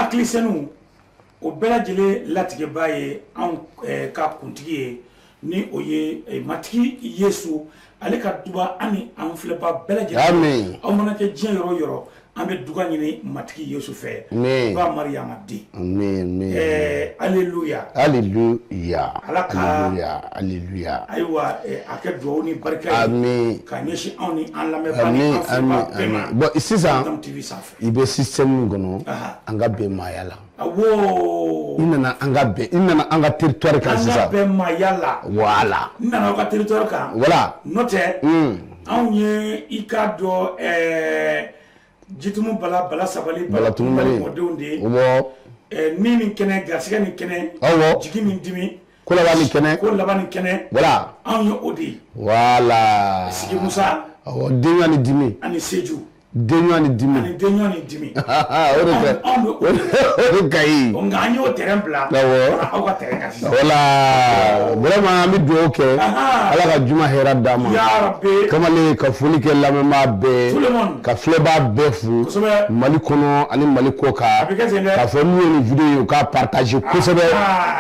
Hakili senu o bɛɛ lajɛlen latigɛbaa ye anw ka kuntigi ye, ni o ye Matigi Yesu. Ale ka duba an ni an filɛbaa bɛɛ lajɛlen. Amen. Aw mana kɛ diɲɛ yɔrɔ o yɔrɔ, an bɛ duga ɲini Matigi Yesu fɛ. Amen. Ba Mariyama den. Amen, amen. Alléluia. Alléluia. Ala ka Alléluia, alléluia. Ayiwa, a kɛ dugawu ni barika ye. Amen. Ka ɲɛsin anw ni an lamɛnbaa ni Amen, an filɛbaa amen, bɛɛ ma. amen. Bon, sisan Tam TV sanfɛ. I bɛ système min kɔnɔ, an ka bɛn maaya la. Awɔ. I nana an ka bɛn, i nana an ka territoire kan An ka sisan. bɛn maaya la. Voilà. N nana aw ka territoire kan. Voilà. N'o tɛ. Anw ye i k'a dɔn Jitumu Bala Bala Sabali Bala Tumubali. mɔdenw de ye. Awɔ. Ni nin kɛnɛ, garisɛgɛ nin kɛnɛ. Awɔ. Jigi nin dimi. Ko laban nin kɛnɛ. Ko laban nin kɛnɛ. Voilà. Anw ye o de ye. Voilà. Sigi Musa. Awɔ, denɲɔgɔn ni dimi. Ani Seju. Denɲɔgɔn ni dimi. Ani denɲɔgɔn ni dimi. O de ka Anw bɛ o de o de ka ɲi. Nka an y'o terrain bila. Awɔ. Ka na aw ka terrain kan sisan. Voilà. Vraiment an bɛ dugawu kɛ. Ala ka juma hɛrɛ d'an ma. Ya Rabbi. Kamalen, ka foli kɛ lamɛnbaa bɛɛ. Tout le monde. Ka filɛbaa bɛɛ fo. Kosɛbɛ. Mali kɔnɔ ani Mali kɔ kan. A bɛ kɛ ten dɛ. K'a fɔ n'u ye nin vidéo ye, u k'a partager kosɛbɛ.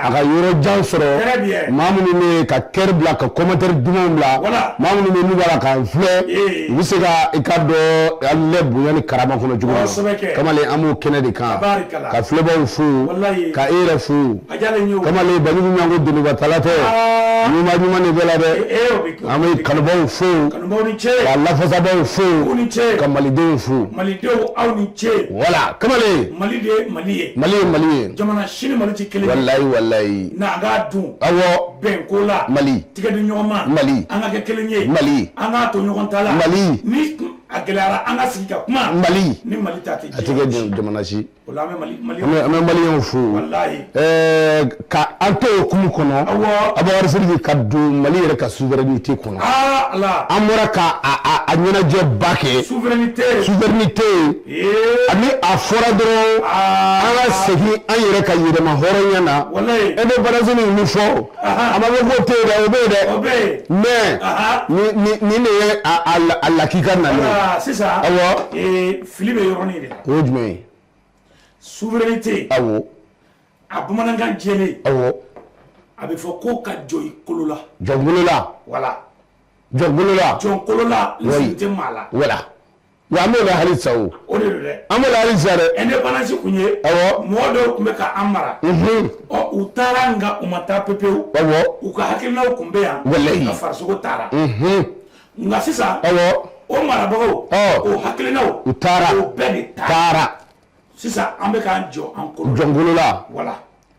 A ka yɔrɔ jan sɔrɔ. Très bien. Maa minnu bɛ yen ka cœur bila, ka commentaire dumanw bila. Voilà. Maa minnu bɛ yen n'u b'a la k'an filɛ. U bɛ se ka i ka dɔn an bɛ bonya ni karama kɔnɔ cogo min na. Kosɛbɛ kɛ. Kamalen, an b'o kɛnɛ de kan. Tabarikala. Ka filɛbaaw fo. Walayi. Ka e yɛrɛ fo. A diyalen n ye o. Kamalen, Banjugu ɲango doniba tala tɛ. Ɲuman ɲuman de bɛ la dɛ. Ee, o bɛ kɛ. An bɛ kanubaw fo. Kanubaw ni ce. Ka lafasabaaw fo. U ni ce. Ka malidenw fo. Malidenw, aw ni ce. Voilà, kamalen. Mali de ye Mali ye. Mali ye Mali ye. Jamana si ni Mali tɛ kelen ye. Walayi, walayi. N'an k'a dun. Awɔ. Bɛnko la. Mali. Tigɛ di ɲɔgɔn ma. Mali. An ka kɛ kelen ye. Mali. An k'a to ɲɔgɔn ta la. Mali. Ni a gɛlɛyara, an ka sigi ka kuma. Mali. Ni Mali ta tɛ A tɛ kɛ jamana si. O la an bɛ Mali Mali. An bɛ maliyɛnw fo. Walayi. Ka an to o hukumu kɔnɔ. Awɔ. Abubakar Sidiki, ka don Mali yɛrɛ ka souveraineté kɔnɔ. Aa Ala. An bɔra ka a ɲɛnajɛba kɛ. Souveraineté. Souveraineté. Ani a fɔra dɔrɔn. An ka segin an yɛrɛ ka yɛrɛma hɔrɔnya na. Walayi. Indépendance min fɔ. A ma fɔ k'o tɛ yen dɛ, o bɛ yen dɛ. O bɛ yen. Mais ni nin de ye a lakika nalen ye. Voilà, sisan. Awɔ. Fili bɛ yɔrɔnin de la. O ye jumɛn ye? Souveraineté. Awɔ. A bamanankan jɛlen. Awɔ. A bɛ fɔ ko ka jɔ i kolo la. Jɔn kolo la. Voilà. Jɔn kolo la. Jɔn kolo la, n sen tɛ maa la. Voilà. Wa an b'o la halisa o. O de don dɛ. An b'o la halisa dɛ. Indépendance kun ye. Awɔ. Mɔgɔ dɔw tun bɛ ka an mara. Ɔ, u taara nka u ma taa pepewu. Awɔ. U ka hakilinaw tun bɛ yan. Walayi. Nka farisogo taara. Nka sisan. Awɔ. O marabagaw. O hakilinaw. U taara. O bɛɛ de taara. Taara. Sisan an bɛ k'an jɔ an kolo. Jɔn kolo la. Voilà.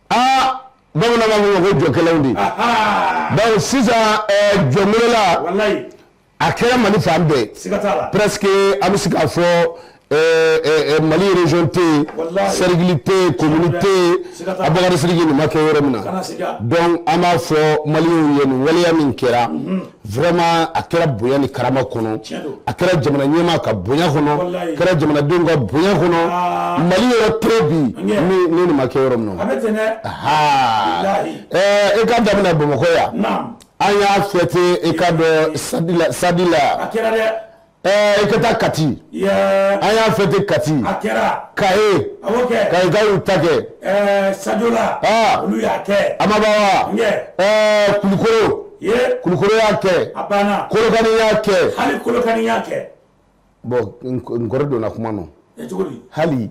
Aa, bamananw b'a fɔ ko jɔkɛlaw de. Donc sisan jɔn kolo la. Walayi. A kɛra Mali fan bɛɛ. Siga t'a la. Presque an bɛ se k'a fɔ Mali région tɛ yen. Walayi. Cercle tɛ yen, commune tɛ yen. Siga t'a la. Abubakar Sidiki, nin ma kɛ yɔrɔ min na. Kana siga. Donc an b'a fɔ maliyɛnw ye, nin waleya min kɛra. Vraiment a kɛra bonya ni karama kɔnɔ. Tiɲɛ don. A kɛra jamana ɲɛmaa ka bonya kɔnɔ. Walayi. A kɛra jamanadenw ka bonya kɔnɔ. Mali yɔrɔ tɛ bi ni nin ma kɛ yɔrɔ min na. A bɛ ten dɛ. Aa. Walayi. I ka daminɛ Bamakɔ yan. Naam. An y'a fêté, i ka dɔn, Sadi la, Sadi la. A kɛra dɛ. I ka taa Kati. Yɛ. An y'a fêté Kati. A kɛra. Kaye. Awɔ kɛ. Kayikaw y'u ta kɛ. Sadiola. Olu y'a kɛ. A ma ban wa? Nkɛ. Kulukoro. Ye. Kulukoro y'a kɛ. A banna. Kolokani y'a kɛ. Hali Kolokani y'a kɛ. Bon, n kɔrɔ donna kuma nɔ. Cogo di? Hali.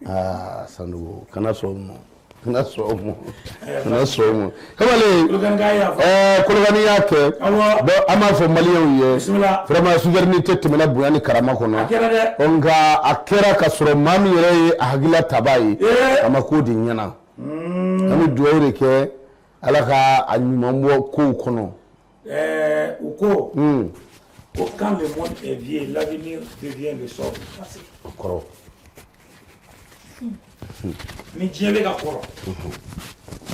Aa, Sanogo, kana sɔn o ma. Kana sɔn o ma. Kana sɔn o ma. Kamalen. Kolokani y'a fɔ. Kolokani y'a kɛ. Awɔ. Donc an b'a fɔ maliyɛnw ye. Bisimila. Vraiment souveraineté tɛmɛna bonya ni karama kɔnɔ. A kɛra dɛ. Ɔ, nka a kɛra ka sɔrɔ maa min yɛrɛ ye a hakilila tabaa ye. A ma k'o de ɲɛna. An bɛ dugawu de kɛ Ala ka a ɲuman bɔ kow kɔnɔ. U ko. Ko quand le monde est vieux, l'avenir devient le sort du passé. O kɔrɔ. Ni diɲɛ bɛ ka kɔrɔ.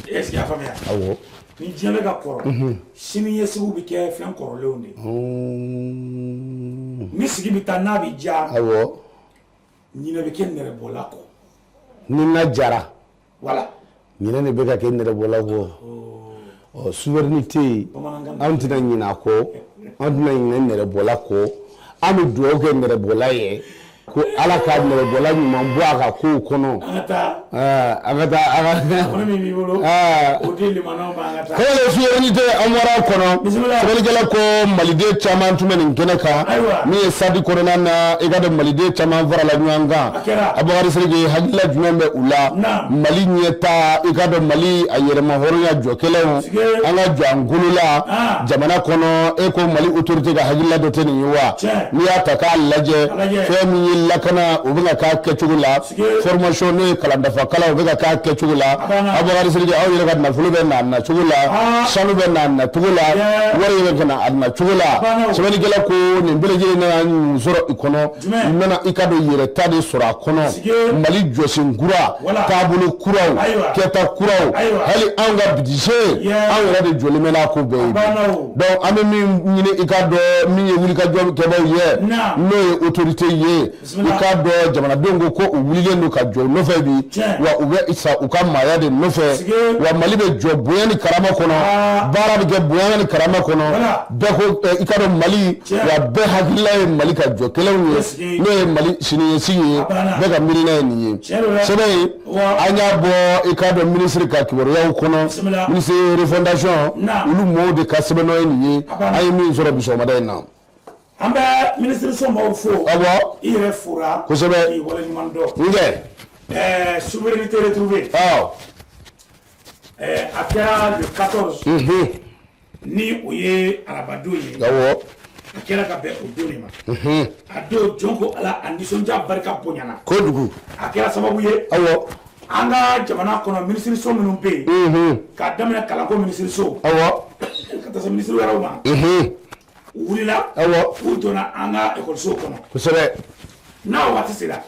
Est ce que i y'a faamuya? Awɔ. Ni diɲɛ bɛ ka kɔrɔ. Sini ɲɛsigiw bɛ kɛ fɛn kɔrɔlenw de ye. Ni sigi bɛ taa n'a bɛ diya. Awɔ. Ɲinɛ bɛ kɛ nɛrɛbɔla kɔ. Ni na jara. Voilà. Ɲinɛ de bɛ ka kɛ nɛrɛbɔla kɔ. Ɔ, souveraineté, anw tɛna ɲinɛ a kɔ, an tɛna ɲinɛ nɛrɛbɔla kɔ, an bɛ dugawu kɛ nɛrɛbɔla ye. Ko Ala ka nɛrɛbɔla ɲuman bɔ a ka kow kɔnɔ. An ka taa. An ka taa an ka. Kɔnɔ min b'i bolo. O di limanaw ma an ka taa. Kɔrɔlen souveraineté an bɔra a kɔnɔ. Bisimila. Sɛbɛnnikɛla ko maliden caman tun bɛ nin kɛnɛ kan. Ayiwa. Min ye sadi kɔnɔna na i ka dɔn maliden caman farala ɲɔgɔn kan. A kɛra. Abubakari Sidiki hakilila jumɛn bɛ u la. Naam. Mali ɲɛtaa i ka dɔn Mali a yɛrɛmahɔrɔnya jɔkɛlaw. Sige. An ka jɔ an kolo la. Ah. Jamana kɔnɔ e ko Mali autorité ka hakilila dɔ tɛ nin ye wa. Tiɲɛ. N'i y'a ta k'a lajɛ. A lajɛ. Fɛn min ye lakana o bɛ ka k'a kɛcogo la. Sige. Formation n'o ye kalan dafa kalan o bɛ ka k'a kɛcogo la. A banna. Abubakari Sidiki aw yɛrɛ ka nafolo bɛ na a nacogo la. Ah. Sanu bɛ na a nacogo la. Yeah. Wari bɛ ka na a nacogo la. A banna o. Sɛbɛnnikɛla ko nin bɛɛ lajɛlen nana mun sɔrɔ i kɔnɔ. Jumɛn? U nana i ka dɔn yɛrɛta de sɔrɔ a kɔnɔ. Sige. Mali jɔsen kura. Voilà. Taabolo kuraw. Ayiwa. Kɛta kuraw. Ayiwa. Hali anw ka budget. Yeah. Anw yɛrɛ de jɔlen bɛ n'a ko bɛɛ ye bi. Banna o. Donc an bɛ min ɲini i ka dɔn min ye wulikajɔ kɛbaaw ye. Naam. N'o ye autorité ye. Bisimila. I k'a dɔn jamanadenw ko ko u wulilen don ka jɔ u nɔfɛ bi. Tiɲɛ. Wa u bɛ sa u ka maaya de nɔfɛ. Sige. Wa Mali bɛ jɔ bonya ni karama kɔnɔ. Ah. Baara bɛ kɛ bonya ni karama kɔnɔ. Voilà. Bɛɛ ko i ka dɔn Mali. Tiɲɛ. Wa bɛɛ hakilila ye Mali ka jɔ kɛlɛw ye. Sige. N'o ye Mali siniɲɛsigi ye. A banna. Bɛɛ ka miirina ye nin ye. Tiɲɛ don dɛ. Sɛbɛn in Wa. an y'a bɔ i k'a dɔn minisiri ka kibaruyaw kɔnɔ. Bisimila. Minisiri refondation. Naam. Olu mɔɔw de ka sɛbɛn nɔ ye nin ye. A banna. An ye min sɔrɔ bi sɔgɔmada in na. An bɛ minisiriso maaw fo. Awɔ. I yɛrɛ fora. Kosɛbɛ. K'i waleɲuman dɔn. Nkɛ. Souveraineté retrouvée. Ɔ. A kɛra le 14. Ni o ye arabadon ye. Awɔ. A kɛra ka bɛn o don de ma. A don jɔn ko Ala a nisɔndiya barika bonyana. Kojugu. A kɛra sababu ye. Awɔ. An ka jamana kɔnɔ minisiriso minnu bɛ yen. K'a daminɛ kalanko minisiriso. Awɔ. Ka taa se minisiri wɛrɛw ma. U wulila. Awɔ. U donna an ka ekɔlisow kɔnɔ. Kosɛbɛ. N'a waati sera.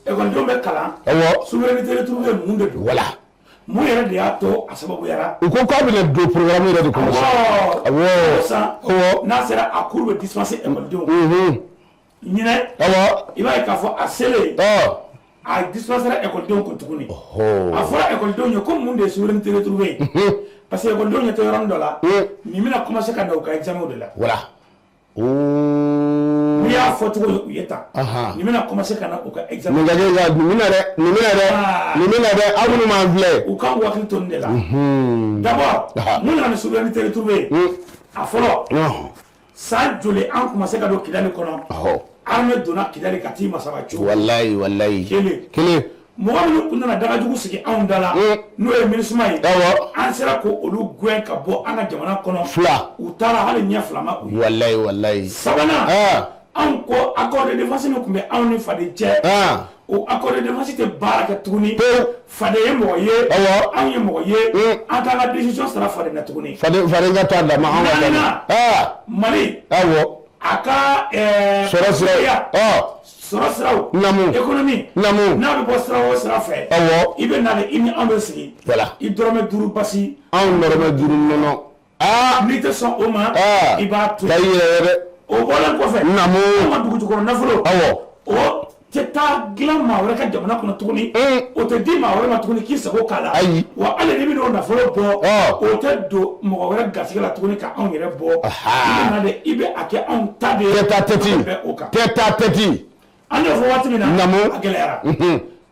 Ekɔlidenw bɛ kalan. Awɔ. Souveraineté retrouvée mun de don. Voilà. Mun yɛrɛ de y'a to a sababuyara. U ko k'a bɛna don programme yɛrɛ de kɔnɔ sisan. Awɔ. Awɔ. Sisan. Awɔ. N'a sera a cours bɛ dispenser ekɔlidenw. Ɲinɛ. Awɔ. I b'a ye k'a fɔ a selen. Ɔ. A dispensera ekɔlidenw kun tuguni. Ɔhɔ. A fɔra ekɔlidenw ye ko mun de ye souveraineté retrouvée ye. Parce que ekɔlidenw ɲɛ tɛ yɔrɔnin dɔ la. Nin bɛna commencer ka na u ka examen de la. Voilà. Ooo. N'i y'a fɔ cogo ye u ye tan. Ahan. Nin bɛna commencer ka na u ka examen. Nin ka kɛ ka nin bɛna dɛ nin bɛna dɛ Ah. nin bɛna dɛ aw minnu m'an filɛ. U kan k'u hakili to nin de la. D'abord Aha. mun nana ni souveraineté retrouvée ye. A fɔlɔ. Ɔhɔn. San joli an commencé ka don Kidali kɔnɔ. Ɔhɔ. Armée donna Kidali ka t'i masaba co. Walayi walayi. Kelen. Kelen. Mɔgɔ minnu tun nana dagajugu sigi anw da la. N'o ye MINUSMA ye. Awɔ. An sera k'olu gɛn ka bɔ an ka jamana kɔnɔ. Fila. U taara hali ɲɛ fila ma u ye. Walayi walayi. Sabanan. Ah. Anw ko accord de défense min tun bɛ anw ni Fade cɛ. Ah. O accord de défense tɛ baara kɛ tuguni. Pewu. Fade ye mɔgɔ ye. Awɔ. Anw ye mɔgɔ ye. An t'an ka décision sara Fade na tuguni. Faden faden ka taa dama anw ka taa. Naaninan. Ah. Mali. Awɔ. A ka Sɔrɔ sira. Ɔ. Sɔrɔ siraw. Naamu. Économie. Naamu. N'a bɛ bɔ sira o sira fɛ. Awɔ. I bɛ na de i ni anw bɛ sigi. Voilà. I dɔrɔmɛ 5 basi. Anw dɔrɔmɛ 5 nɔnɔ. Aa. N'i tɛ sɔn o ma. Aa. I b'a to Ka i yen. yɛrɛ ye dɛ. O bɔlen kɔfɛ. Naamu. Anw ka dugu jukɔrɔ nafolo. Awɔ. O tɛ taa dilan maa wɛrɛ ka jamana kɔnɔ tuguni. O tɛ di maa wɛrɛ ma tuguni k'i sago k'a la. Ayi. Wa hali n'i bɛn'o nafolo bɔ. Ɔ. O tɛ don mɔgɔ wɛrɛ garisɛgɛ la tuguni ka anw yɛrɛ bɔ. Aha. I bɛ na de i bɛ a kɛ anw ta de ye. Tête à tête. An bɛ bɛn o kan. Tête à tête. An y'o fɔ waati min na. Naamu. A gɛlɛyara.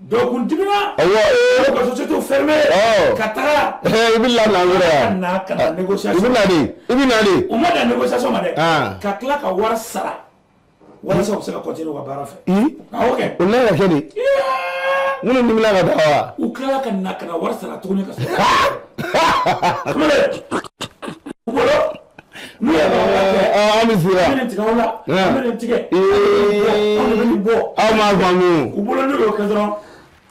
Dɔw kun dimina. Awɔ. U ka société fermée. Ɔ. Ka taga. I bɛ la na yɔrɔ Ka yan. na ka na I négociation. bɛ na de i bɛ na de. U ma dan négociation ma dɛ. Ah. Ka tila ka wari sara. Walasa u bɛ se ka continuer u ka baara fɛ. I. Awɔ kɛ. O n'a ka kɛ de. Minnu dimina ka taa wa. U tilala ka na ka na wari sara tuguni ka sɔrɔ. Kamalen. U bolo. N'u ye baara kɛ. An bɛ An bɛ sira. nin tigɛ aw la. An bɛ nin tigɛ. An bɛ nin bɔ. Aw m'a faamu. U bolo n'u y'o kɛ dɔrɔn.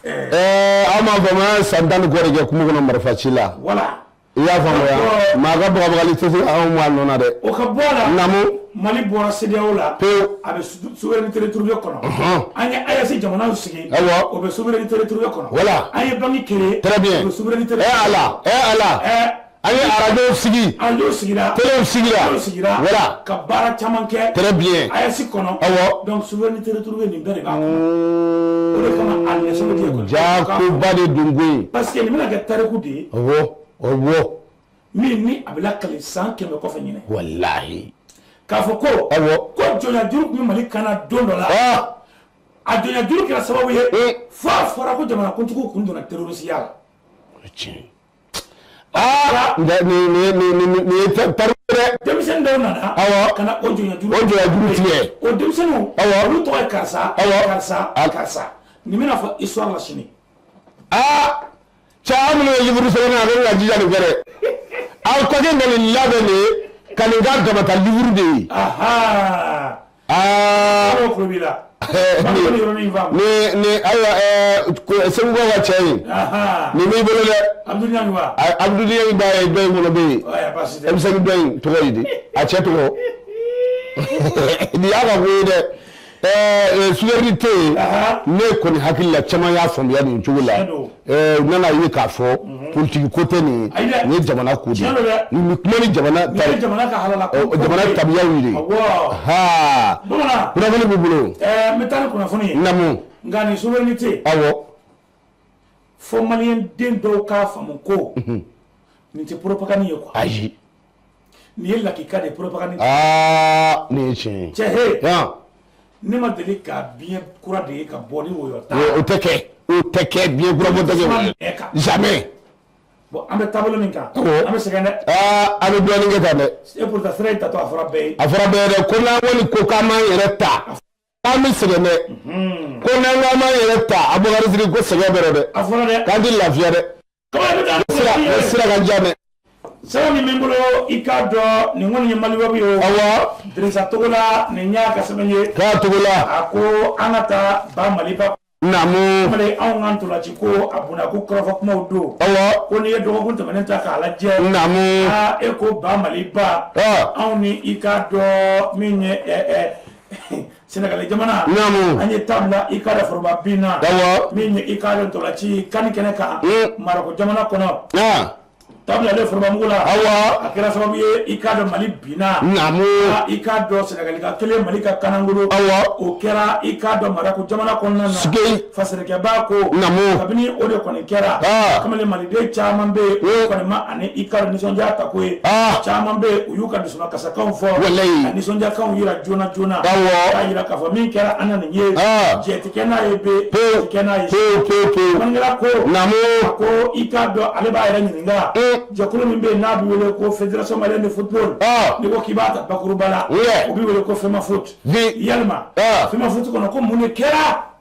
Aw m'a faamu an ye san 10 ni kɔ de kɛ kungo kɔnɔ marifa ci la. Voilà. I y'a faamuya. Maa ka bagabagali tɛ se anw ma nɔ na dɛ. O ka bɔ a la. Naamu. Mali bɔra CEDEAO la. Pewu. A bɛ souveraineté retrouvée kɔnɔ. An ye AES jamanaw sigi. Awɔ. O bɛ souveraineté retrouvée kɔnɔ. Voilà. An ye banque créée. Très bien. O bɛ souveraineté Ɛ Ala ɛ Ala. An ye arajow sigi. Arajow sigira. Telew sigira. Telew sigira. Voilà. Ka baara caman kɛ. Très bien. AES kɔnɔ. Awɔ. Donc souveraineté retrouvée nin bɛɛ de b'a kɔnɔ. O de kama a leçon bɛ di ekɔlidenw Jakoba de don koyi. Parce que nin bɛna kɛ tariku de ye. Awɔ awɔ. Min ni a bɛ lakali san 100 kɔfɛ ɲinɛ. Walahi. K'a fɔ ko. Awɔ. Ko jɔnya juru tun bɛ Mali kan na don dɔ la. Ah. A jɔnya juru kɛra sababu ye fo a fɔra ko jamanakuntigiw kun donna terrorisiya la. O ye tiɲɛ ye. Aa, nin ye tariku dɛ. Denmisɛnnin dɔw nana ka na o jɔnya juru o jɔnya juru tigɛ. O denmisɛnninw, olu tɔgɔ ye karisa, karisa, karisa. Nin bɛna fɔ histoire la sini. Aa, cɛ, aw minnu ye livre sɛbɛnna, a bɛ ka jija nin kɛ dɛ. Aw ka kɛ ka nin labɛn de ka nin k'a damata livre de ye. Aa, Aw tulo b'i la. Ni ayiwa, Segukaw ka cɛ in, nin b'i bolo dɛ. Abdoul Niang wa? Abdoul Niang ba ye dɔ in kɔnɔ bɛ yen. Baasi tɛ. M5 dɔ in tɔgɔ ye di? A cɛ tɔgɔ. Nin y'a ka ko ye dɛ. Souveraineté, ne kɔni hakili la, caman y'a faamuya nin cogo la. U nana ye k'a fɔ politique ko tɛ nin ye, nin ye jamana ko de ye. Nin bɛ kuma ni jamana jamana ka halala jamana tabiyaw de ye. Ha, Bamanan. Kunnafoni b'i bolo. N bɛ taa ni kunnafoni ye. Namu. Nka nin souveraineté, fo maliyɛn den dɔw k'a faamu ko nin tɛ propagande ye quoi. Ayi. Nin ye lakika de ye, propagande. Aa, nin ye tiɲɛ ye. Cɛ he. Han. Ne ma deli ka biɲɛ kura de ye ka bɔ ni wɔyɔ ta. O tɛ kɛ, o tɛ kɛ, biɲɛ kura bɔ tɛ kɛ, jamais. Bon, an bɛ taabolo min kan, an bɛ sɛgɛn dɛ. Aa, an bɛ dɔɔnin kɛ tan dɛ. Et pourtant sira in tatɔ, a fɔra bɛɛ ye. A fɔra bɛɛ ye dɛ, ko n'an kɔni ko k'an m'an yɛrɛ ta, k'an bɛ sɛgɛn dɛ. Ko n'an k'an m'an yɛrɛ ta, Abubakar Sidiki, ko sɛgɛn bɛ dɛ. A fɔra dɛ. K'an tɛ lafiya dɛ. Kaba bɛ taa. Sira sira ka jan dɛ. Sɛbɛn min bɛ n bolo, i k'a dɔn, nin kɔni ye Maliweb ye o. Dirisa Togola, nin y'a ka sɛbɛn ye. K'a Togola. A ko an ka taa ba Maliba. Naamu. Mali, anw ka ntolanci ko a bonna ko kɔrɔfɔ kumaw don. Ko n'i ye dɔgɔkun tɛmɛnen ta k'a lajɛ. Naamu. Aa, e ko ba Maliba. Anw ni i k'a dɔn min ye Sɛnɛgali jamana. Naamu. An ye tabila i k'a dɔn foroba bin na. Min ye i k'a dɔn ntolanci CAN kɛnɛ kan. Marɔku jamana kɔnɔ. Tabilalen forobamugu la. A kɛra sababu ye, i k'a dɔn, Mali binna. Naamu. I k'a dɔn, Sɛnɛgali ka kelen, Mali ka kanangolo. O kɛra i k'a dɔn Marɔku jamana kɔnɔna na. Sike. Fasirikɛba ko. Naamu. Kabini o de kɔni kɛra. Kamalen, maliden caman bɛ yen, o kɔni ma ani i k'a dɔn nisɔndiya ta ko ye. Caman bɛ yen, u y'u ka dusumakasikanw fɔ. Walayi. Ka nisɔndiyakanw yira joona joona. K'a yira k'a fɔ min kɛra an na nin ye. Jɛ tɛ kɛ n'a ye bi. Pewu. Tɛ kɛ n'a ye. Pewu pewu pewu. Sɛbɛnnikɛla ko. Naamu. A ko i k'a dɔn, ale b'a yɛrɛ ɲininka. Jɛkulu min bɛ yen n'a bɛ wele ko Fédération malienne de football. N'i ko k'i b'a ta bakuruba la. O bɛ wele ko FEMAFOOT. Yalima. FEMAFOOT kɔnɔ, ko mun de kɛra?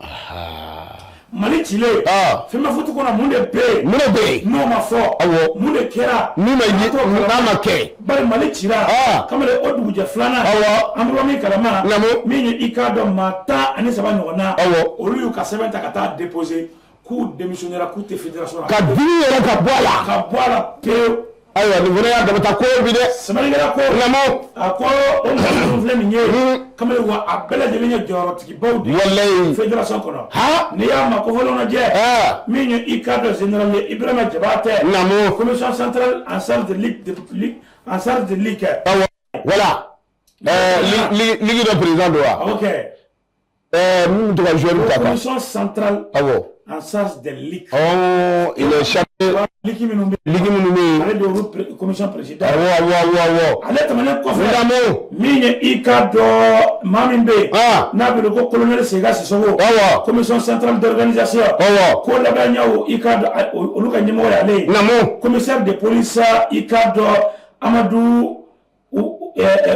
Mali cilen. FEMAFOOT kɔnɔ, mun de bɛ yen? Mun de bɛ yen? N'o ma fɔ. Mun de kɛra? Min ma ye, n'a ma kɛ. Bari Mali cira. Kamalen, o dugujɛ filanan. An bɔra min kalama. Naamu. Min ye i k'a dɔn maa 13 ɲɔgɔn na. Olu y'u ka sɛbɛn ta ka taa déposer k'u démissionnera, k'u tɛ fédération la. Ka dimi yɛrɛ ka bɔ a la. Ka bɔ a la pewu. Ayiwa, nin fana y'a damata ko ye bi dɛ. Sɛbɛnnikɛla ko. Naamu. A ko o mɔgɔ minnu filɛ nin ye. Kamalen, wa a bɛɛ lajɛlen ye jɔyɔrɔtigibaw de ye. Walayi. Fédération kɔnɔ. N'i y'a ma kofɔlenw lajɛ. Min ye i k'a dɔn général ye Ibrahima Jabatɛ. Naamu. Commission centrale en charge de ligue de ligue en charge de ligue. Awɔ, voilà. Ligue dɔ président don wa? Ok. Min bɛ to ka joueur ta kan. Commission centrale. En charge des ligues. Oh, il est chargé. Ligue minnu bɛ Ligue minnu bɛ yen. Ale de y'olu commission président. Awɔ. Ale tɛmɛnen kɔfɛ. Naamu. Min ye i k'a dɔn maa min bɛ yen. N'a bɛ wele ko colonel Sega Sisoko. Commission centrale d'organisation. Ko labɛnɲaw, i k'a dɔn, olu ka ɲɛmɔgɔ y'ale ye. Naamu. Commissaire de police, i k'a dɔn, Amadou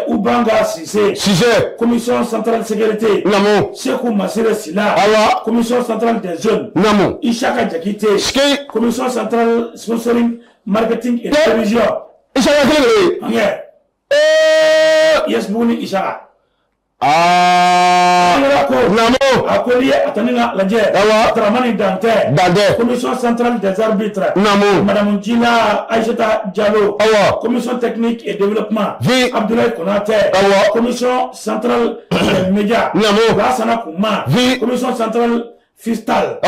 Ubanga Cissé. Cissé. Commission centrale sécurité. Naamu. Sekou Massire Sila. Commission centrale des jeunes. Naamu. Ishaka Diakité. Sike. Commission centrale sponsoring, marketing et télévision. Ishaka kelen de ye. Angɛ. Yes, Buguni Ishaka. Aa. Ko. Naamu. A ko n'i ye a tani ka lajɛ. Dramani Dantɛ. Dantɛ. Commission centrale des arbitres. Naamu. Madame Djila Aïchata Diallo. Commission technique et développement. Vi. Abdoulaye Konaté. Commission centrale des médias. Naamu. Lassana Kouma. Vi. Commission centrale fiscale.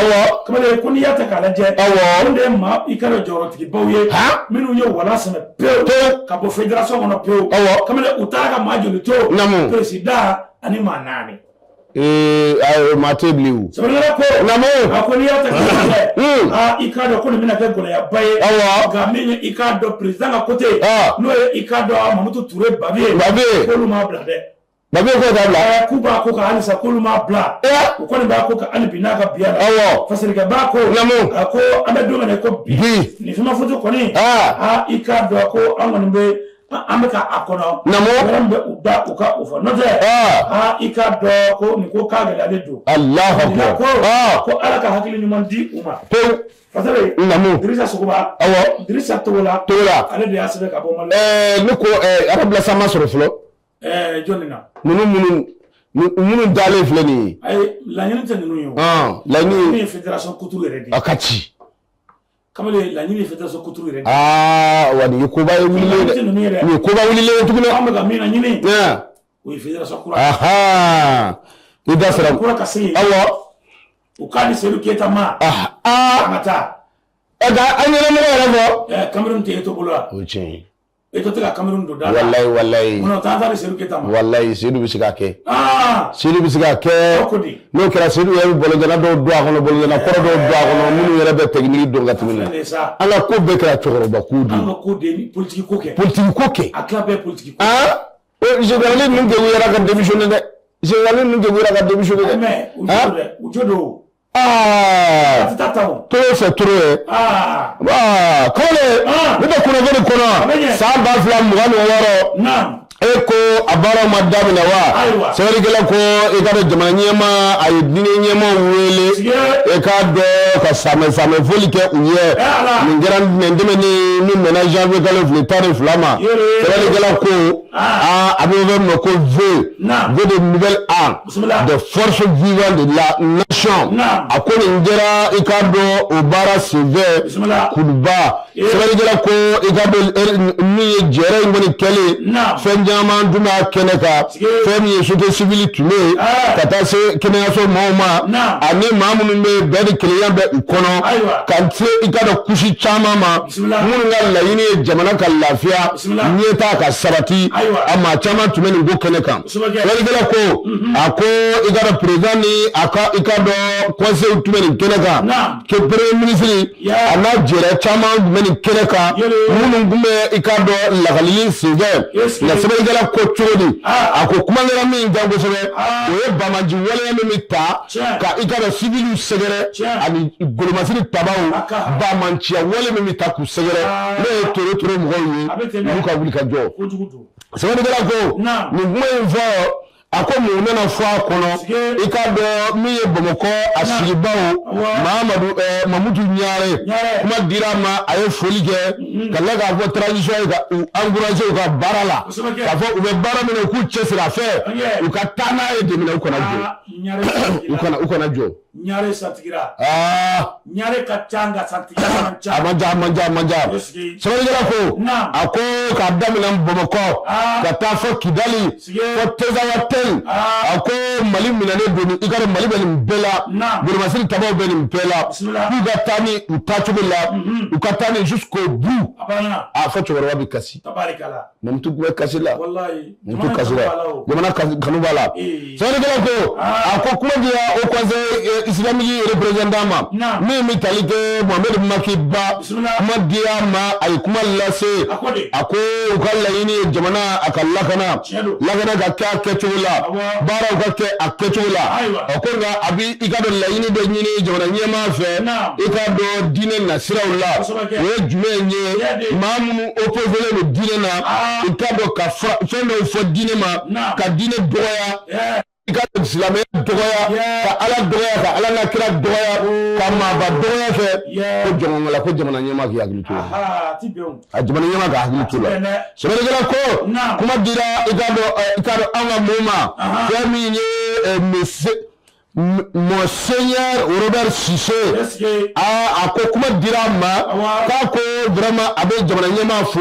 Kamalen, ko n'i y'a ta k'a lajɛ. Olu de ye maa i ka dɔn jɔyɔrɔtigibaw ye. Minnu ye wala sɛmɛ pewu. Pewu. Ka bɔ fédération kɔnɔ pewu. Kamalen, u taara ka maa joli to? Naamu. Président ani maa 4. Ayi, maa tɛ bilen o. Sɛbɛnnikɛla ko. Naamu. A ko n'i y'a ta k'a lajɛ. Aa, i k'a dɔn ko nin bɛna kɛ gɛlɛyaba ye. Nka min ye i k'a dɔn président ka côté. N'o ye i k'a dɔn Mamutu Ture Babiye. Babiye. K'olu m'a bila dɛ. Babe ko t'a bila. K'u b'a ko kan halisa, k'olu m'a bila. U kɔni b'a ko kan hali bi n'a ka biya la. Fasalikɛba ko. Naamu. A ko an bɛ don min na i ko bi. Bi. Nin FEMAFOOT kɔni. Aa, i k'a dɔn ko an kɔni bɛ an bɛ ka a kɔnɔ. Naamu. Wɛrɛ min bɛ u da u ka o fɔ, n'o tɛ. Aa, i k'a dɔn ko nin ko k'a gɛlɛyalen don. Alahu Nin ko akbar. Ko Ala ka hakili ɲuman di u ma. Pewu. Fasere. Naamu. Dirisa Sogoba. Dirisa Togola. Togola. Ale de y'a sɛbɛn ka bɔ Mali la. Ne ko Arabila sa ma sɔrɔ fɔlɔ. Jɔn na? Ninnu dalen filɛ nin ye. Ayi, laɲini tɛ ninnu ye o. Laɲini. Laɲini ye fédération kuturu yɛrɛ de ye. A ka ci. Kamalen, laɲini ye fédération kuturu yɛrɛ de ye. Aa, wa nin ye koba ye wulilen Laɲini tɛ ninnu ye dɛ. dɛ. Nin ye koba wulilen ye tuguni. An bɛ ka min na ɲini, o ye fédération kura. Ahan, i da sera. Kura ka se yen. U k'a di Seydou Keita ma. An ka taa. Nka an ɲɛnamɔgɔ yɛrɛ fɔ. Cameroun tɛ Eto'o bolo wa? O ye tiɲɛ ye. Eto'o tɛ ka Cameroun don da la. Walayi, walayi. Munna o t'an ta di Seydou Keita ma? Walayi, Seydou bɛ se k'a kɛ. Seydou bɛ se k'a kɛ. Ko di? N'o kɛra, Seydou yɛrɛ bɛ balontanna dɔw don a kɔnɔ, balontanna kɔrɔ dɔw don a kɔnɔ, minnu yɛrɛ bɛ technique dɔn ka tɛmɛ Filɛ nin. nin ye sa. An ka ko bɛɛ kɛra cɛkɔrɔba ko de An ye. ka ko de ye politique ko kɛ. Politique ko kɛ. A tila bɛɛ ye politique ko. Général ninnu kekuyara ka démissionner dɛ. Général ninnu kekuyara ka démissionner dɛ. Mais u jo don dɛ, u jo don. A tɛ taa tan o. Trop c'est trop ye. Kamalen, ne bɛ kunnafoni A bɛ kɔnɔ ɲɛ. san 2026. E ko a baaraw ma daminɛ wa? Ayiwa. Sɛbɛnnikɛla ko i ka dɔn jamana ɲɛmaa, a ye diinɛ ɲɛmaaw wele. Sige. E k'a dɔn ka samɛ samɛ foli kɛ u ye. Ala. Nin kɛra nin tɛmɛnen min bɛnna janvier kalo tile 12 ma. Yere. Sɛbɛnnikɛla ko a bɛ fɛn min ma ko vœu. Vœu de nouvel an. Bisimila. Des forces vivantes de la nation. A ko nin kɛra i k'a dɔn o baara senfɛ. Bisimila. Kuluba. Sɛbɛnnikɛla ko i k'a dɔn min ye jɛrɛ in kɔni kɛlen. Fɛn caman tun b'a kɛnɛ kan. Sige. Fɛn min ye société civile tun bɛ yen. Ka taa se kɛnɛyaso maaw ma. Ani maa minnu bɛ yen, bɛɛ ni kelenya bɛ u kɔnɔ. Ka se i k'a dɔn kusi caman ma. Minnu ka laɲini ye jamana ka lafiya. Ɲɛtaa ka sabati. A maa caman tun bɛ nin ko kɛnɛ kan. Sɛbɛnnikɛla ko a ko i k'a dɔn président ni a ka i k'a dɔn conseil tun bɛ nin kɛnɛ kan. Que premier ministre a n'a jɛra caman tun bɛ nin kɛnɛ kan. Minnu tun bɛ i k'a dɔn lakalili senfɛ. Nka sɛbɛnnikɛla ko cogo di? A ko kuma kɛra min kan kosɛbɛ, o ye banbaanci waleya min bɛ ta ka i k'a dɔn civiliw sɛgɛrɛ ani golomasiri tabaw, banbaanciya wale min bɛ ta k'u sɛgɛrɛ, n'o ye toro toro mɔgɔw ye, olu ka wuli ka jɔ. Sɛbɛnnikɛla ko nin kuma in fɔ, a ko mun nana fɔ a kɔnɔ? I k'a dɔn min ye Bamakɔ a sigibaw, Mahamadu Mamutu Ɲare, kuma dira a ma, a ye foli kɛ ka tila k'a fɔ transition ye ka u encourager u ka baara la, k'a fɔ u bɛ baara min na, u k'u cɛsiri a fɛ, u ka taa n'a ye dɛmɛ, u kana jɔ, u kana jɔ. Ɲare santigira. Ɲare ka ca, nka santigiya man ca. A man ca, a man ca, a man ca. Sɛbɛnnikɛla ko a ko k'a daminɛ Bamakɔ ka taa fɔ Kidali, fɔ Tezawatɛli, a ko Mali minɛnen don, i ka dɔn Mali bɛ nin bɛɛ la, golomasiri tabaw bɛ nin bɛɛ la, k'u ka taa ni u taacogo la, u ka taa ni jusqu'au bout. A fɔ cɛkɔrɔba bɛ kasi. Mamutu tun bɛ kasi la. Mamutu kasi la. Jamana kanu b'a la. Sɛbɛnnikɛla ko a ko kuma dira au conseil islamique représentant ma, min bɛ tali kɛ Mohamed Maki Ba, kuma dira a ma, a ye kuma lase, a ko u ka laɲini ye jamana a ka lakana, lakana ka kɛ a kɛcogo la, baaraw ka kɛ a kɛcogo la. A ko nka a bɛ i ka dɔn laɲini dɔ ɲini jamana ɲɛmaa fɛ, i ka dɔn diinɛ nasiraw la, o ye jumɛn ye? Maa minnu opposé don diinɛ na, i ka dɔn ka fɛn dɔw fɔ diinɛ ma, ka diinɛ dɔgɔya, i ka silamɛya dɔgɔya, ka Ala dɔgɔya, ka Ala n'a kira dɔgɔya, ka maaba dɔgɔya fɛ, ko jɔngɔn la, ko jamana ɲɛmaa k'i hakili to la, a jamana ɲɛmaa k'a hakili to la. Sɛbɛnnikɛla ko kuma dira i ka dɔn an ka mun ma, fɛn min ye monsieur Monseigneur Robert Cissé, a ko kuma dira a ma, k'a ko vraiment a bɛ jamana ɲɛmaa fo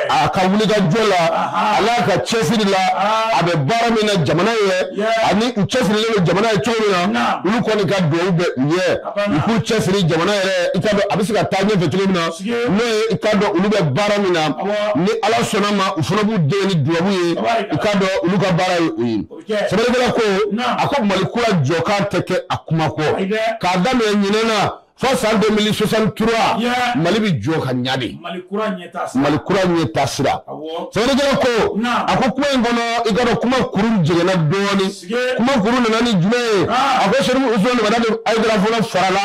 a ka wulikajɔ la, a n'a ka cɛsiri la, a bɛ baara min na jamana ye, ani u cɛsirilen don jamana ye cogo min na, olu kɔni ka duwawu bɛ u ye, u k'u cɛsiri jamana yɛrɛ, i ka dɔn a bɛ se ka taa ɲɛfɛ cogo min na, n'o ye i ka dɔn olu bɛ baara min na, ni Ala sɔnna ma, u fana b'u dɛmɛ ni duwawu ye, i ka dɔn olu ka baara ye o ye. Sɛbɛnnikɛla ko a ko Mali kura jɔ k'a tɛ kɛ a kuma kɔ, k'a daminɛ ɲinɛ na fo Fo san 2063 Mali bɛ jɔ ka ɲa de. Mali kura ɲɛtaa sira. Sɛbɛnnikɛla ko a ko kuma in kɔnɔ i k'a dɔn kuma kuru jiginna dɔɔnin. Kuma kuru nana ni jumɛn ye? A ko Serifu Usumani Madani Hayidara fɔlɔ farala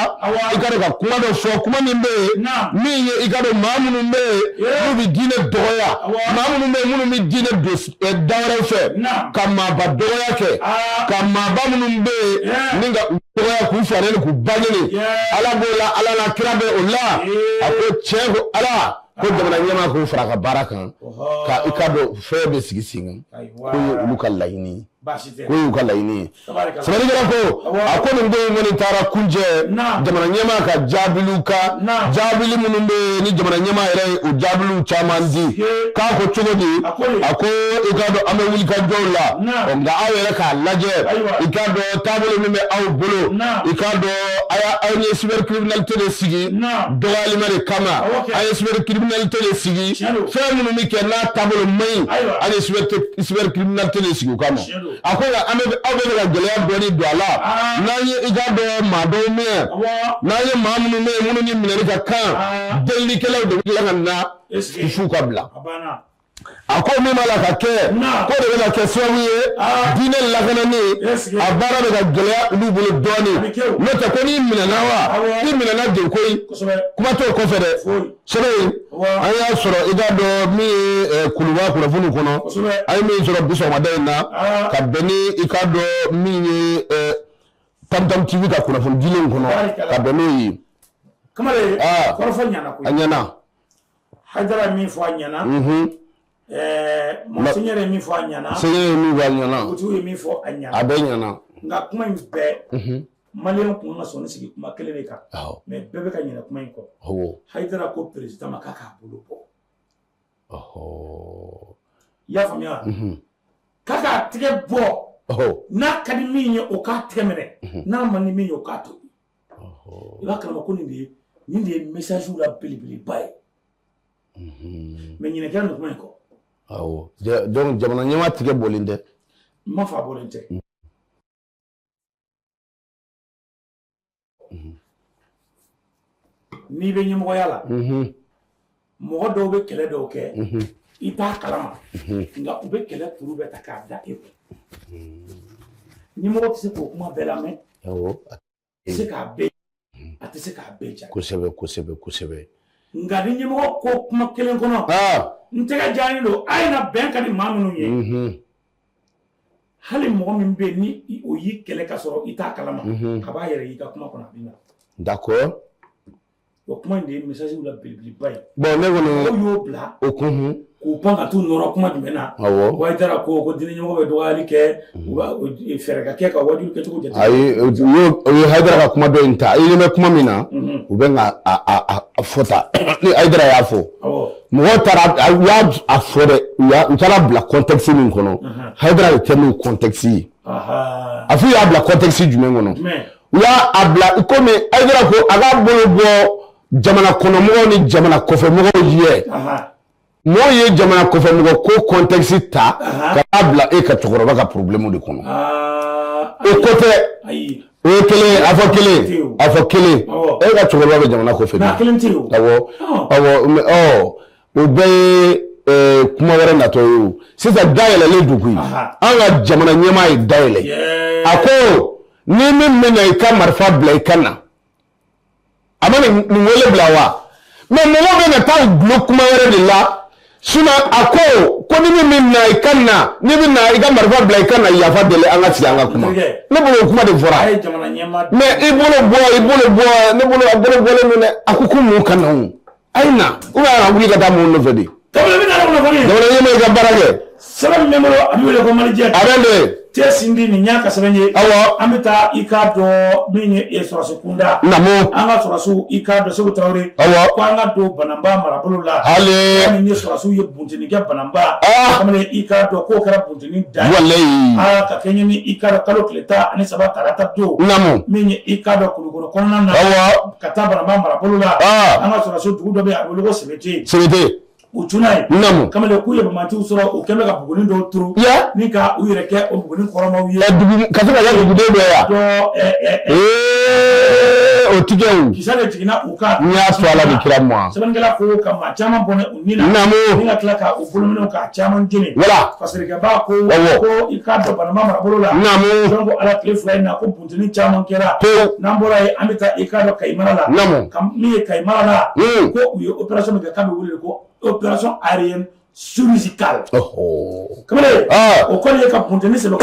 i k'a dɔn ka kuma dɔ fɔ, kuma min bɛ yen min ye i k'a dɔn maa minnu bɛ yen n'u bɛ diinɛ dɔgɔya, maa minnu bɛ yen minnu bɛ diinɛ don da wɛrɛw fɛ, ka maaba dɔgɔya kɛ, ka maaba minnu bɛ yen ni ka u dɔgɔya k'u fa nɛni k'u ba nɛni, Ala b'o la, Ala n'a kira bɛ o la. A ko tiɲɛ ko Ala ko jamana ɲɛmaa k'o fara a ka baara kan, ka i k'a dɔn fɛn bɛ sigi sen kan, k'o ye olu ka laɲini ye. K'o y'u ka laɲini ye. Sɛbɛnnikɛla ko a ko nin ko in kɔni taara kuncɛ jamana ɲɛmaa ka jaabiliw kan, jaabili minnu bɛ yen ni jamana ɲɛmaa yɛrɛ ye o jaabiliw caman di. K'a ko cogo di? A ko i k'a dɔn an bɛ wulikajɔw la, nka aw yɛrɛ k'a lajɛ, i k'a dɔn taabolo min bɛ aw bolo, i k'a dɔn aw ye cybercriminalité de sigi dɔgɔyalima de kama, aw ye cybercriminalité de sigi fɛn minnu bɛ kɛ n'a taabolo man ɲi, aw ye cybercriminalité de sigi o kama. A ko nka an bɛ aw bɛ fɛ ka gɛlɛya dɔɔni don a la, n'an ye i k'a dɔn maa dɔw minɛ, n'an ye maa minnu bɛ yen minnu ni minɛli ka kan, delilikɛlaw de bɛ tila ka na f'u ka bila. A ko min b'a la ka kɛ, k'o de bɛ ka kɛ sababu ye diinɛ lakanani a baara bɛ ka gɛlɛya olu bolo dɔɔni. N'o tɛ ko n'i minɛna wa, i minɛna de koyi, kuma t'o kɔfɛ dɛ. Sɛbɛn in an y'a sɔrɔ i k'a dɔn min ye kuluba kunnafoni kɔnɔ, an ye min sɔrɔ bi sɔgɔmada in na ka bɛn ni i k'a dɔn min ye Tam Tam TV ka kunnafoni dilenw kɔnɔ ka bɛn n'o ye. Kamalen, kɔrɔfɔ ɲɛna koyi. A ɲɛna. Hayidara ye min fɔ a ɲɛna. Monseigneur ye min fɔ a ɲɛna. Seigneur ye min fɔ a ɲɛna. Dugutigiw ye min fɔ a ɲɛna. A bɛɛ ɲɛna. Nka kuma in bɛɛ. Maliyɛn kun ka sɔnni sigi kuma kelen de kan. Mais bɛɛ bɛ ka ɲinɛ kuma in kɔ. Hayidara ko président ma k'a k'a bolo bɔ. I y'a faamuya? K'a k'a tigɛ bɔ. N'a ka di min ye o k'a tigɛ minɛ. N'a man di min ye o k'a to. I b'a kalama ko nin de ye message la belebeleba ye. Mais ɲinɛ kɛra nin kuma in kɔ. Awɔ. Donc jamana ɲɛmaa tigɛ bɔlen tɛ. N m'a fɔ a bɔlen tɛ. N'i bɛ ɲɛmɔgɔya la, mɔgɔ dɔw bɛ kɛlɛ dɔw kɛ, i t'a kalama, nka u bɛ kɛlɛ kuru bɛɛ ta k'a da e kun. Ɲɛmɔgɔ tɛ se k'o kuma bɛɛ lamɛn, a tɛ se k'a bɛɛ, a tɛ se k'a bɛɛ jaabi. Kosɛbɛ kosɛbɛ kosɛbɛ. Nka ni ɲɛmɔgɔ ko kuma kelen kɔnɔ, n tɛgɛ jalen don, a ye na bɛn ka di maa minnu ye. Hali mɔgɔ min bɛ yen ni o y'i kɛlɛ ka sɔrɔ i t'a kalama, a b'a yɛrɛ y'i ka kuma kɔnɔ a bɛ na. D'accord. O kuma in de ye message la belebeleba ye. Bon ne kɔni. Mɔgɔw y'o bila. O kun. K'u pan ka t'u nɔrɔ kuma jumɛn na. Awɔ. Hayidara ko diinɛ ɲɛmɔgɔ bɛ dɔgɔyali kɛ. U b'a fɛɛrɛ ka kɛ ka wajuli kɛcogo jate. Ayi, o ye Hayidara ka kuma dɔ in ta. I ɲɛ bɛ kuma min na. U bɛ ka a fɔ tan. Ni Hayidara y'a fɔ. Awɔ. Mɔgɔw taara u y'a fɔ dɛ, u taara bila contexte min kɔnɔ. Hayidara de tɛ n'o contexte ye. A f'u y'a bila contexte jumɛn kɔnɔ? U y'a bila komi Hayidara ko a k'a bolo bɔ jamana kɔnɔmɔgɔw ni jamana kɔfɛmɔgɔw ye. Mɔgɔw ye jamana kɔfɛmɔgɔ ko contexte ta ka taa bila e ka cɛkɔrɔba ka problème de kɔnɔ. O ko tɛ. O ye kelen, a fɔ kelen, a fɔ kelen. E ka cɛkɔrɔba bɛ jamana kɔfɛ. Awɔ, awɔ, o bɛɛ ye kuma wɛrɛ natɔ ye o. Sisan dayɛlɛlen don koyi. An ka jamana ɲɛmaa ye dayɛlɛ. A ko ni min bɛ na i ka marifa bila i ka na. A ma nin wele bila wa? Mais mɔgɔw bɛ ka taa gulon kuma wɛrɛ de la. Sinon a ko ni min bɛ na i ka na, n'i bɛ na i ka marifa bila i ka na yafa deli an ka sigi an ka kuma. Ne bolo o kuma de fɔra. Mais i bolo bɔ, i bolo bɔ, ne bolo a bolo bɔlen don dɛ. A ko mun ka na o? A ye na, ou bien a wuli ka taa mun nɔfɛ de? Jamana ɲɛmaa i ka baara kɛ. Sɛbɛn min bɛ n bolo a bɛ wele ko Malijɛ. A bɛ de. Te Sindi nin y'a ka sɛbɛn ye. Awɔ. An bɛ taa i k'a dɔn min ye sɔrɔsi kunda. Naamu. An ka sɔrɔsiw i k'a dɔn Segu Tarawele. Awɔ. Ko an ka don Bananba marabolo la. Hali. Min ye sɔrɔsiw ye bunteni kɛ Bananba. Kamalen i k'a dɔn k'o kɛra bunteni dan ye. Walayi. Aa ka kɛɲɛ ni i k'a dɔn kalo tile 13 tarata don. Naamu. Min ye i k'a dɔn Kulukɔrɔ kɔnɔna na. Awɔ. Ka taa Bananba marabolo la. An ka sɔrɔsiw dugu dɔ bɛ yen a bɛ wele ko Sebete. Sebete. U cunna yen. Naamu. Kamalen k'u ye banbaanciw sɔrɔ u kɛlen bɛ ka buguni dɔw turu. Ni ka u yɛrɛ kɛ o buguni kɔrɔmaw ye. Dugu ka se ka kɛ duguden dɔ ye wa? O ti kɛ o. Kisɛ de jiginna u kan. N y'a to Ala ni kira ma. Sɛbɛnnikɛla ko ka maa caman bɔnɛ u ni la. Naamu. Ni ka tila ka u bolominɛw k'a caman jeni. Voilà. Fasirikɛbaa ko. Awɔ. Ko i k'a dɔn Banamba marabolo la. Naamu. Jɔn ko Ala tile 2 in na ko bunteni caman kɛra. Pewu. N'an bɔra yen an bɛ taa i k'a dɔn Kayi mara la. Naamu. Ka min ye Kayi mara la. Ko u ye opération min kɛ k'a bɛ wele ko opération aérienne chirurgicale. Kamalen. O kɔni ye ka bunteni sɛbɛkɔrɔ.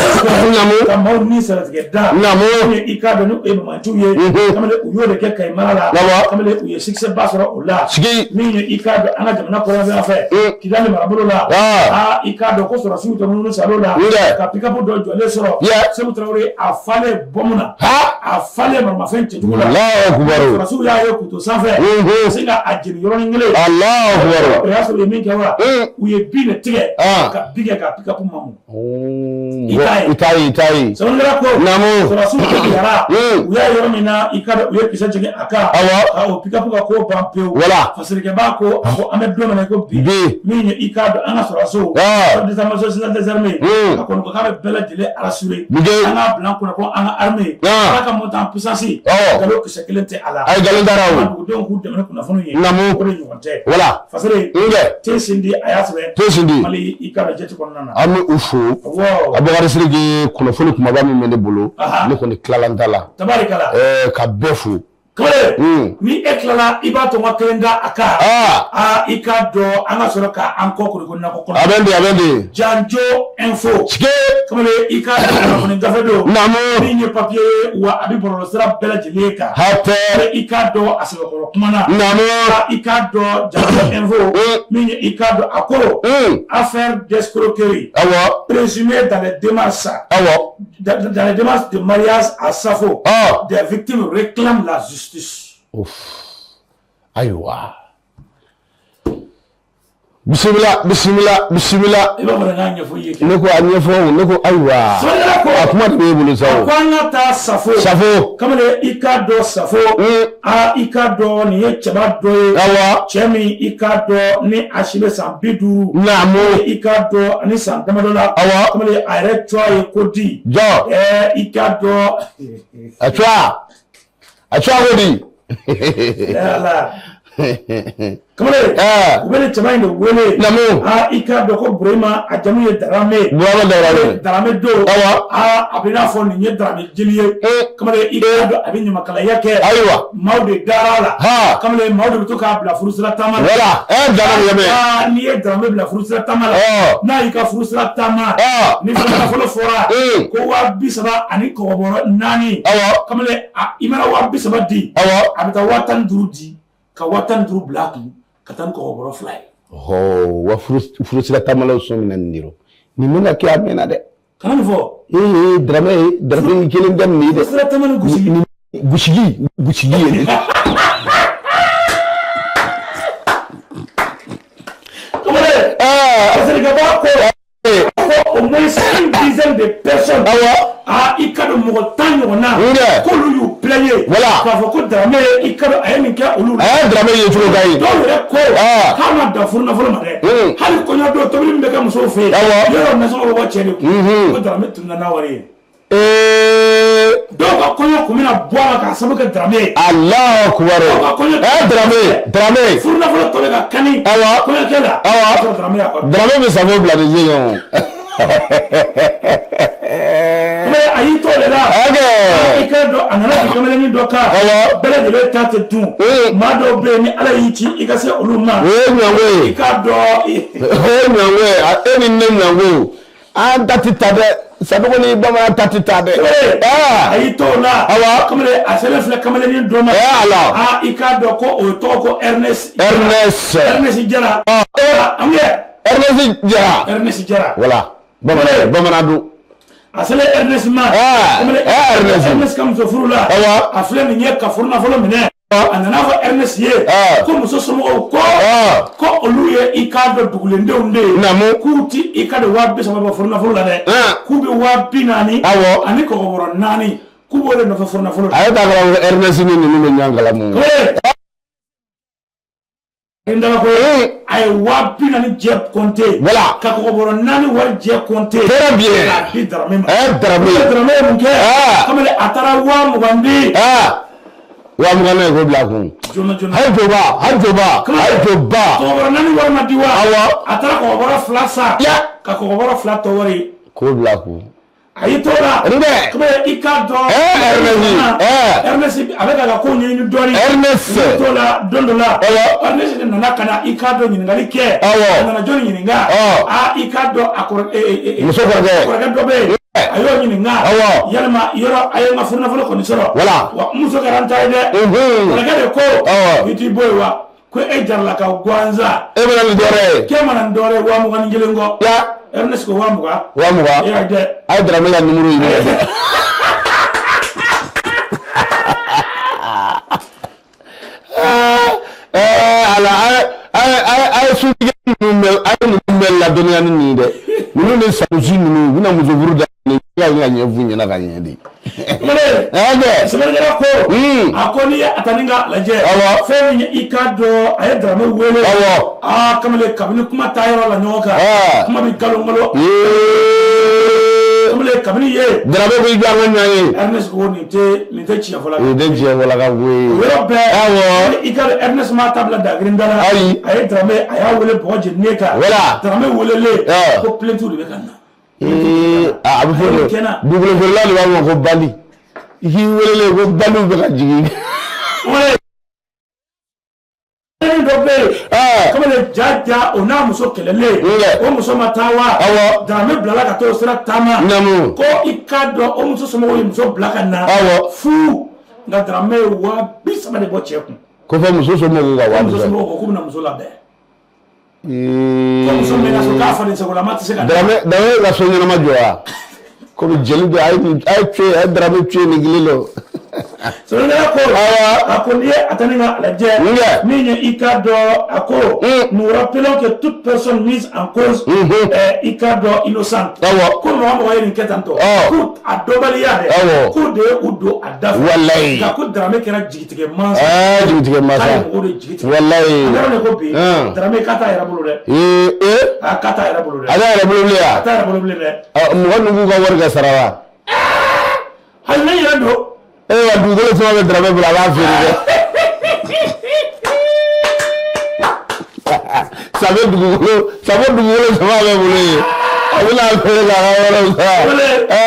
Naamu. Ka maaw ni sɛbɛtigɛ da. Naamu. Min ye i k'a dɔn ni o ye banbaanciw ye. Kamalen u y'o de kɛ Kayi mara la. Awɔ. Kamalen u ye succès ba sɔrɔ o la. Sigi. Min ye i k'a dɔn an ka jamana kɔrɔnfɛla fɛ. Kidali marabolo la. Aa i k'a dɔn ko sɔrɔdasiw tɛ munumunu salo la. Nka. Ka pick-up dɔ jɔlen sɔrɔ. Seku Tarawele a falen bɔmu na. A falen maramafɛn cɛjugu la. Alahu akubaru. Sɔrɔdasiw y'a ye k'u to sanfɛ. Ka se ka a jeni yɔrɔnin kelen. Alahu akubaru. O y'a sɔrɔ u ye min kɛ wa. U ye bin de tigɛ. Ka bin kɛ ka pick-up mamu. I t'a ye, i t'a ye. Sɛbɛnnikɛla ko. Naamu. Sɔrɔdasiw teliyara. U y'a yɔrɔ min na i k'a dɔn u ye kisɛ jigin a kan. Awɔ. Ka o pick-up ka ko ban pewu. Voilà. Fasirikɛbaa ko a ko an bɛ don min na i ko bi. Bi. Min ye i k'a dɔn an ka sɔrɔdasiw. Chef d'état-major général des armées. A kɔni ko k'a bɛ bɛɛ lajɛlen rassurer. Bi. An k'a bila an kunna ko an ka armée. Ala ka monter en puissance. Nkalon kisɛ kelen tɛ a la. Ayi nkalon t'a la o. Dugudenw k'u dɛmɛ ni kunnafoniw ye. Naamu. O de ɲɔgɔn tɛ. Voilà. Fasere. Nkɛ. Te Sindi a y'a sɛbɛn. Te Sindi. Mali i k'a dɔn jɛti kɔnɔna na. An bɛ u fo. Awɔ. Abubakari Sidiki kunnafoni kumaba min bɛ ne bolo. Ne kɔni tilala n ta la. Tabarikala. Ka bɛɛ fo. Kamalen. Ni e tilala i b'a to n ka kelen da a kan. Aa i k'a dɔn an ka sɔrɔ k'an kɔ kori ko nakɔ kɔnɔ. A bɛ n di, a bɛ n di. Janjo info. Sike. Kamalen i k'a dɔn kunnafoni gafe don. Naamu. Min ye papier ye wa a bɛ bɔlɔlɔsira bɛɛ lajɛlen kan. Hatɛ. I k'a dɔn a sɛbɛkɔrɔ kuma na. Naamu. I k'a dɔn Janjo info. Min ye i k'a dɔn a ko. Affaire d'escroquerie. Awɔ. Présumée dans les démarches. Awɔ. Dans les démarches de mariage à Safo. Des victimes réclament la justice. Ouf. Ayiwa. Bisimila, bisimila, bisimila. I b'a fɔ n k'a ɲɛfɔ i ye. Ne ko a ɲɛfɔ o, ne ko ayiwa. Sɛbɛnnikɛla ko. A kuma de b'e bolo sa o. A ko an ka taa Safo. Safo. Kamalen i k'a dɔn Safo. Aa i k'a dɔn nin ye cɛba dɔ ye. Awɔ. Cɛ min i k'a dɔn ni a si bɛ san 50. Naamu. I k'a dɔn ani san damadɔ la. Awɔ. Kamalen a yɛrɛ tɔgɔ ye ko di. Jɔ. Ɛɛ i k'a dɔn. A tɔgɔ. A tɔgɔ ko di. Yala. Kamalen. U bɛ nin cɛba in de wele. Naamu. Aa i k'a dɔn ko Burahima a jamu ye Darame. Burahima Darame. Darame don. Awɔ. Aa a bɛ n'a fɔ nin ye Darame jeli ye. Kamalen i k'a dɔn a bɛ ɲamakalaya kɛ. Ayiwa. Maaw de dara a la. Kamalen maaw de bɛ to k'a bila furusira taama la. Voilà. Darame yɛmɛ. Aa n'i ye Darame bila furusira taama la. N'a y'i ka furusira taama. Ni furusira fɔlɔ fɔra. Ko 30,000 ani kɔgɔbɔrɔ 4. Awɔ. Kamalen i mana 30,000 di. Awɔ. A bɛ taa 15,000 di. Ka 15,000 bila a kun ka taa ni kɔgɔbɔrɔ 2 ye. Ɔhɔ wa furusira taamalaw sɔn minɛ nin de rɔ nin bɛna kɛ a mɛnna dɛ. Kana nin fɔ. Ee Darame Darame kelen tɛ nin ye dɛ. Furusira taama ni gosili. Gosili gosili ye. Kamalen. Fasirikɛba ko. Ko au moins une dizaine de personnes. Awɔ. Aa i ka dɔn mɔgɔ 10 ɲɔgɔn na. Nka. K'olu y'u plaigner. Voilà. K'a fɔ ko Darame i ka dɔn a ye nin kɛ olu la. Darame ye cogo ka ɲi. Dɔw yɛrɛ ko. K'a ma dan furunafolo ma dɛ. Hali kɔɲɔ don tobili min bɛ kɛ musow fɛ yen. Awɔ. Yɔrɔ nasɔngɔ bɛ bɔ cɛ de kun. Ko Darame tununa n'a wari ye. Dɔw ka kɔɲɔ kun bɛna bɔ a la k'a sababu kɛ Darame ye. Alahu akubaru. Dɔw ka kɔɲɔ. Darame Darame. Furunafolo tɔ bɛ ka kani. Awɔ. Kɔɲɔkɛ la. Awɔ. K'a sɔrɔ Darame y'a kɔ. Darame bɛ safo bila nin sen kan o. Mais a y'i to o de la. I k'a dɔn a nana bin kamalennin dɔ kan. Awɔ. Bɛɛ lajɛlen ta tɛ dun. Maa dɔw bɛ yen ni Ala y'i ci i ka se olu ma. O ye ɲango ye. I k'a dɔn. O ye ɲango ye e ni ne ɲango an ta tɛ ta dɛ Sanogo ni bamanan ta tɛ ta dɛ. A y'i to o la. Awɔ. Kamalen a sɛbɛn filɛ kamalennin dɔ ma. Ala. Aa i k'a dɔn ko o tɔgɔ ko Ernest. Ernest. Ernest Jara. An yɛ. Ernest Jara. Ernest Jara. Voilà. Bamanan bamanan don. A selen Ernest ma. Ernest. Ernest ka muso furu la. Awɔ. A filɛ nin ye ka furu nafolo minɛ. A nana fɔ Ernest ye. Ko muso somɔgɔw ko. Ko olu ye i k'a dɔn dugulendenw de ye. Naamu. K'u ti i k'a dɔn 30,000 bɔ furu nafolo la dɛ. K'u bɛ 40,000. Awɔ. Ani kɔgɔbɔrɔ 4. K'u b'o de nɔfɛ furu nafolo la. A ye t'a kalama Ernest ni ninnu bɛ ɲɔgɔn kalama. Ndaba ko a ye 40,000 jɛ compter. Voilà. Ka kɔgɔbɔrɔ 4 wari jɛ compter. Très bien. K'a di Darame ma. Darame. Darame ye mun kɛ? Kamalen a taara 20,000 di. 20 na ye, k'o bila a kun. Joona joona. Hali joba, hali joba, hali joba. Kɔgɔbɔrɔ 4 wari ma di wa? Awɔ. A taara kɔgɔbɔrɔ 2 san. Ya. Ka kɔgɔbɔrɔ 2 tɔ wari. K'o bila a kun. A y'i t'o la. Nbɛ. Kuma i k'a dɔn. Ernest, Ernest a bɛ k'a ka ko ɲɛɲini dɔɔni. Ernest. I y'i t'o la don dɔ la. Awɔ. Ernest de nana ka na i k'a dɔn ɲininkali kɛ. Awɔ. A nana jɔnni ɲininka? Ɔ. Aa, i k'a dɔn a kɔrɔ Muso kɔrɔkɛ. Kɔrɔkɛ dɔ bɛ yen. A y'o ɲininka. Awɔ. Yalima yɔrɔ a ye n ka furunafolo kɔni sɔrɔ. Voilà. Wa n muso kɛra n ta ye dɛ. Kɔrɔkɛ de ko. Awɔ. I t'i bɔ yen wa? Ko e jaralaka gansan. E bɛna nin dɔwɛrɛ ye. K'e mana nin dɔwɛrɛ ye 21 kɔ. Ya. Ernest ko 20,000. 20,000. E y'a dɛ. A ye Darame ka numéro ɲini. Ala, a ye sotigi ninnu bɛɛ, a ye ninnu bɛɛ ladɔnniya ni nin ye dɛ. Ninnu ni Sanusi ninnu, u bɛna muso furu daminɛ, i ka ɲɛ f'u ɲɛna ka ɲɛ de. Kamalen. Ɛɛ Sɛbɛnnikɛla ko. A ko n'i ye a ta ni ka lajɛ. Awɔ. Fɛn min ye i k'a dɔn a ye Darame wele. Awɔ. Aa kamalen, kabini kuma taa yɔrɔ la ɲɔgɔn kan. Kuma bɛ galon galon. Kamalen, kabini ye. Darame ko i jɔ an ka ɲɔgɔn ye. Ernest ko nin tɛ tiɲɛ fɔla. O tɛ tiɲɛ fɔla ka ko ye. O yɔrɔ bɛɛ. Awɔ. I ka dɔn Ernest m'a ta bila dagirin da la. Ayi. A ye Darame, a y'a wele bɔgɔ jeninen kan. Voilà. Darame welelen. Ɛ. Ko plainte de bɛ ka na. A bɛ fɔ de dugukolo feerela de b'a fɔ ko bali i k'i welelen ko baliw bɛ ka jigin. Dɔ bɛ yen. Kamalen ja ja, o n'a muso kɛlɛlen. Nkɛ. O muso ma taa wa? Awɔ. Darame bilala ka t'o sira taama. Naamu. Ko i k'a dɔn o muso somɔgɔw ye muso bila ka na. Awɔ. Fu nka Darame ye 30,000 de bɔ cɛ kun. Ko fɔ muso somɔgɔw ka Muso 30,000. somɔgɔw ko k'u bɛna muso labɛn. Ko muso mɛnna so k'a faden sagolama tɛ se ka na. Darame ka so ɲɛnama jɔ wa? Komi jeli bɛ a ye nin a ye tuye a ye Darame tuye nin kelen don. Sɛbɛnnikɛla ko. Awɔ. A ko n'i ye a ta ni ka lajɛ. Nkɛ. Min ye i k'a dɔn a ko. Nous rappelons que toute personne mise en cause. I k'a dɔn innocente. Awɔ. Ko mɔgɔ mɔgɔ ye nin kɛ tan tɔ. Ɔ. Ko a dɔnbaliya dɛ. Awɔ. K'o de ye u don a da fɛ. Walayi. Nka ko Darame kɛra jigitigɛ mansa. Ɛɛ, jigitigɛ mansa. K'a ye mɔgɔw de jigi tigɛ. Walayi. A yɔrɔ de ko bi. Darame k'a t'a yɛrɛ bolo dɛ. Ee. A k'a t'a yɛrɛ bolo dɛ. A t'a yɛrɛ bolo bilen A wa? t'a yɛrɛ bolo bilen dɛ. Mɔgɔ ninnu k'u ka wari kɛ sara wa? Hali ne yɛrɛ don. Ee wa, dugukolo caman bɛ Darame bolo, a b'a feere dɛ. Sabe dugukolo caman bɛ bolo yen. A bɛna a feere k'a ka wariw sara. Wele. Ɛɛ.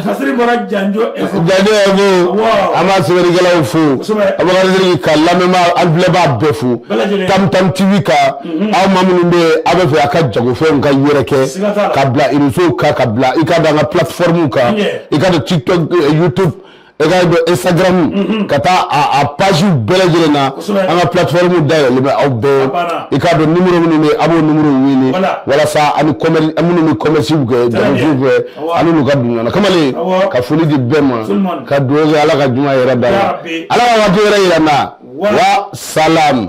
Fasiri bɔra Janjo Info. Janjo Info. Awɔ. An b'a sɛbɛnnikɛlaw fo. Kosɛbɛ. Abubakar Sidiki ka lamɛnbaa an filɛbaa bɛɛ fo. Bɛɛ lajɛlen. Tam Tam TV kan. Aw maa minnu bɛ yen, aw bɛ fɛ a ka jagofɛnw ka yɛrɛkɛ. Siga t'a la. Ka bila réseau kan, ka bila i ka don an ka plateforme kan. Yeah. I ka don TikTok, YouTube, i ka don Instagram, ka taa a page bɛɛ lajɛlen na. Kosɛbɛ. An ka plateforme dayɛlɛlen bɛ aw bɛɛ. A banna. I ka dɔn numéro minnu bɛ yen, a b'o numéro wele. Voilà. Walasa ani commerce minnu bɛ commerce kɛ, jagofɛnw kɛ, Awɔ. ani n'u ka don ɲɔgɔn na. Kamalen, Awɔ. ka foli di bɛɛ ma. Tout le monde. Ka dugawu kɛ Ala ka juma yɛrɛ da Ya la. Rabbi. Ala ka waati wɛrɛ yira n na. Wa Wa salam.